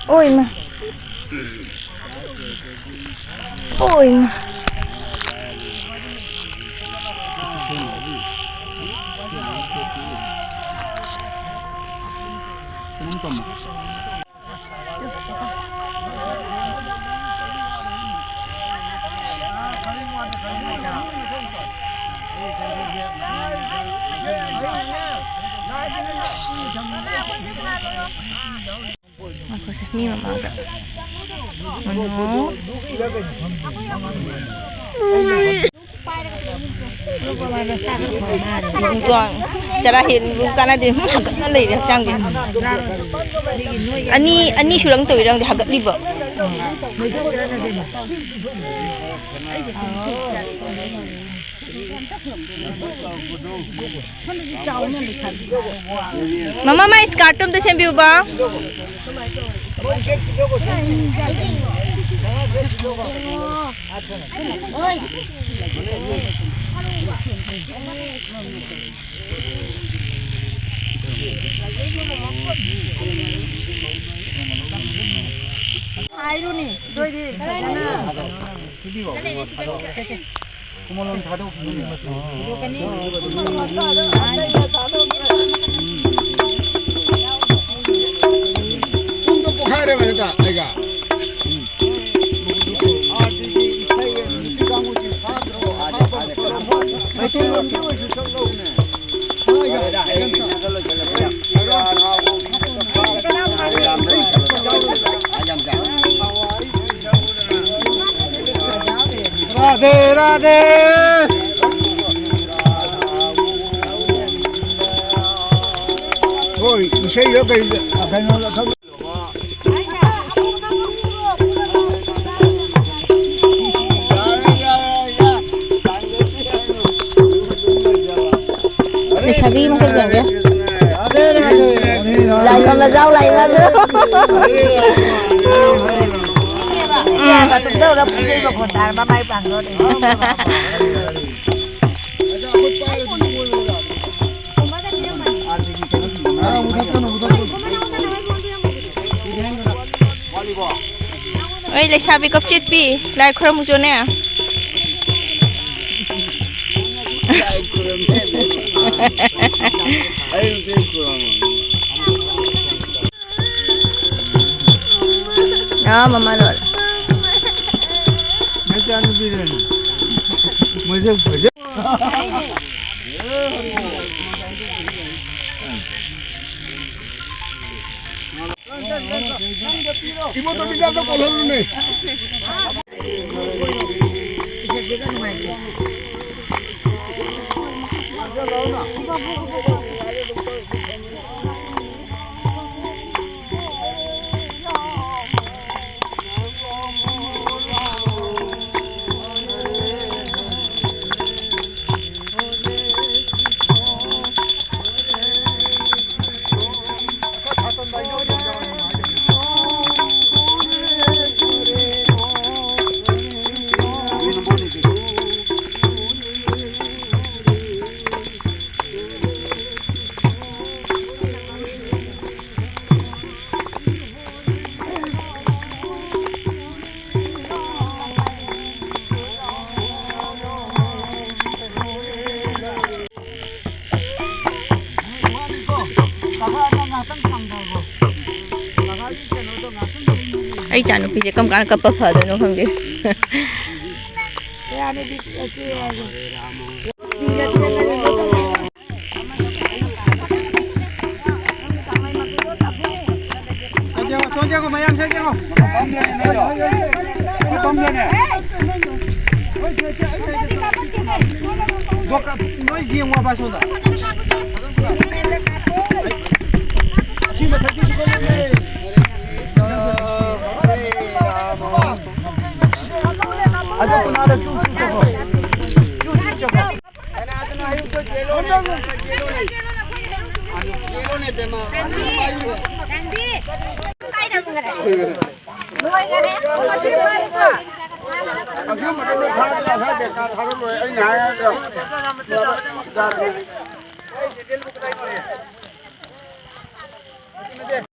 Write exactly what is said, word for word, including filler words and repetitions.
ꯑꯣꯏꯃ꯫ ꯑꯣꯏꯃ꯫ ꯉꯥꯏꯈꯣꯁꯦ, ꯃꯤ ꯃꯃꯥꯡꯗ꯫ ꯃꯅꯨ꯫ ꯆꯔꯥ ꯍꯦꯟꯕꯨ ꯀꯥꯟꯅꯗꯦ꯫ ꯍꯨꯝ, ꯍꯥꯒꯠꯅ ꯂꯩꯔꯦ ꯍꯛꯆꯥꯡꯁꯦ꯫ ꯑꯅꯤ, ꯑꯅꯤ ꯁꯨꯔꯪ ꯇꯧꯏꯔꯪꯗꯤ ꯍꯥꯒꯠꯂꯤꯕ꯫ ꯃꯃꯥ, ꯃꯥꯏ ꯁ꯭ꯀꯥꯔꯠꯇꯣ ꯑꯝꯇ ꯁꯦꯝꯕꯤꯌꯨꯕ꯫ ꯍꯥꯏꯔꯨꯅꯦ, ꯅꯣꯏꯗꯤ ꯐꯖꯅ꯫ ꯄꯨꯡꯗꯣ ꯄꯣꯛꯈꯥꯏꯔꯦꯕ ꯍꯦꯛꯇ ꯑꯩꯒ꯫ ꯔꯥꯙꯦ ꯔꯥꯙꯦ꯫ ꯍꯣꯏ, ꯏꯁꯩꯗꯣ ꯀꯩ, ꯀꯩꯅꯣ ꯂꯧꯊꯣꯛ꯫ ꯂꯩꯁꯥꯕꯤ ꯃꯁꯛ ꯌꯦꯡꯒꯦ꯫ ꯂꯥꯏ ꯈꯨꯔꯨꯝꯕ ꯖꯥꯎ ꯂꯥꯏ ꯃꯥꯗꯣ꯫ ꯃꯇꯨꯝ ꯇꯧꯔ ꯐꯨꯗꯩ ꯃꯈꯣꯟ ꯇꯥꯔ ꯃꯃꯥꯏ ꯄꯥꯡꯗꯣꯔꯦ꯫ ꯑꯣꯏ, ꯂꯩꯁꯥꯕꯤ ꯀꯞꯆꯦꯠꯄꯤ, ꯂꯥꯏ ꯈꯨꯔꯨꯝꯃꯨꯆꯣꯅꯦ꯫ ꯑꯥ, ꯃꯃꯥ ꯂꯣꯏꯔꯦ꯫ ꯅꯆꯥꯅꯨꯄꯤꯗꯨꯅꯤ꯫ ꯃꯁꯛ ꯐꯖ- ꯏꯕꯣ, ꯇꯣꯝꯕꯤꯗ ꯑꯝꯇ ꯀꯣꯜꯍꯜꯂꯨꯅꯦ꯫ ꯑꯩ ꯏꯆꯥ ꯅꯨꯄꯤꯁꯦ ꯀꯔꯝ ꯀꯥꯟꯗ ꯀꯞꯄ ꯐꯗꯣꯏꯅꯣ ꯈꯪꯗꯦ꯫ ꯆꯣꯟ ꯌꯦꯡꯉꯣ, ꯆꯣꯟ ꯌꯦꯡꯉꯣ, ꯃꯌꯥꯝ ꯆꯣꯟ ꯌꯦꯡꯉꯣ꯫ ꯅꯣꯏ ꯌꯦꯡꯉꯣꯕ ꯁꯣꯝꯗ꯫ ꯑꯁꯤ ꯃꯊꯛꯀꯤꯁꯨ ꯀꯜꯂꯨꯅꯦ꯫ ꯑꯗꯣ ꯀꯅꯥꯗ ꯆꯨ ꯆꯨ ꯆꯠꯈꯣ꯫ ꯆꯨ ꯆꯨ ꯆꯠꯈꯣ꯫ ꯂꯣꯏꯈꯔꯦ꯫ ꯃꯇꯦꯡ ꯄꯥꯡꯉꯤꯀꯣ꯫ ꯑꯁꯤꯒꯨꯝꯕꯗ ꯂꯣꯏ ꯊꯥꯗꯅ ꯉꯁꯥꯏ ꯕꯦꯀꯥꯔ ꯊꯥꯗ ꯂꯣꯏꯔꯦ꯫ ꯑꯩꯅ ꯍꯥꯏꯔꯒ